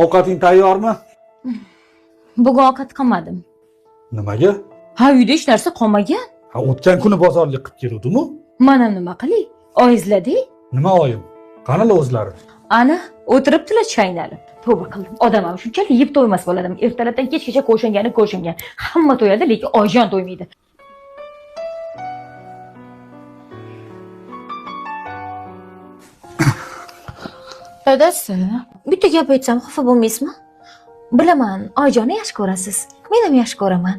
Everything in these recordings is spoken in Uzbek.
Ovqating tayyormi? Bugun ovqat qilmadim. Nimaga? Ha, uyda hech narsa qolmagan. Ha, o'tgan kuni bozorlik qilib keluvdimu? Mana nima qilay? Oyizladi. Nima oyim? Qanilar o'zlari? Ana, o'tiribdilar chaynalib. Tavba qildim. Odam ham shunchalik yeb to'ymas bo'ladimi? Ertalabdan kechgacha ko'shangani ko'shangan. Hamma to'yadi, lekin Oyjon to'ymaydi. Dadasi, bitta gap aytsam xafa bo'lmaysizmi? Bilaman, Oyjonni yaxshi ko'rasiz. Men ham yaxshi ko'raman.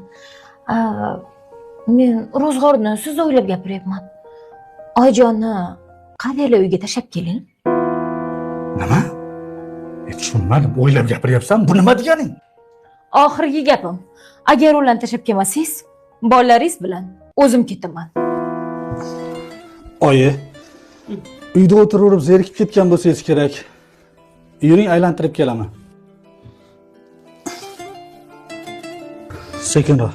Men ro'zg'orni siz o'ylab gapiryapman. Oyjonni qadrli uyga tashlab keling. Nima? Tushunmadim. O'ylab gapiryapsan. Bu nima deganing? Oxirgi gapim. Agar ularni tashlab kelmasangiz, bolalaringiz bilan o'zim ketaman. Oyi, uyda o'tiraverib zerikib ketgan bo'lsangiz kerak. Yuring, aylantirib kelaman. Sekinroq.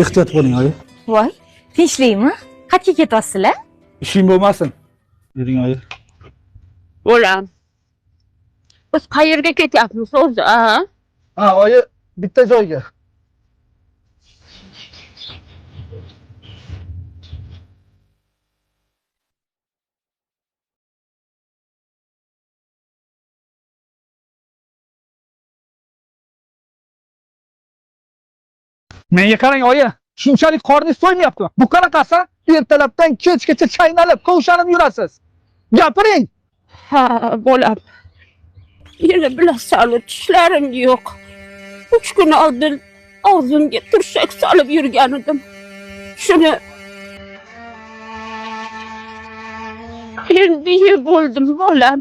Ehtiyot bo'ling, oyi. Voy, tinchlikmi? Qayerga ketyapsizlar? Ishing bo'lmasin. Yuring, oyi. Bo'lam. Biz qayerga ketyapmiz o'zi, a? Ha, oyi, bitta joyga. Menga qarang oyi, shunchalik qorningiz to'ymayaptimi? Bu qanaqasi? Ertalabdan kechgacha chaynalib, qovshanib yurasiz. Gapiring. Ha, bolam. Yana bilasan, tishlarim yo'q. 3 kun oldin og'zimga turshak solib yurgan edim. Shuni endi yeb bo'ldim, bolam.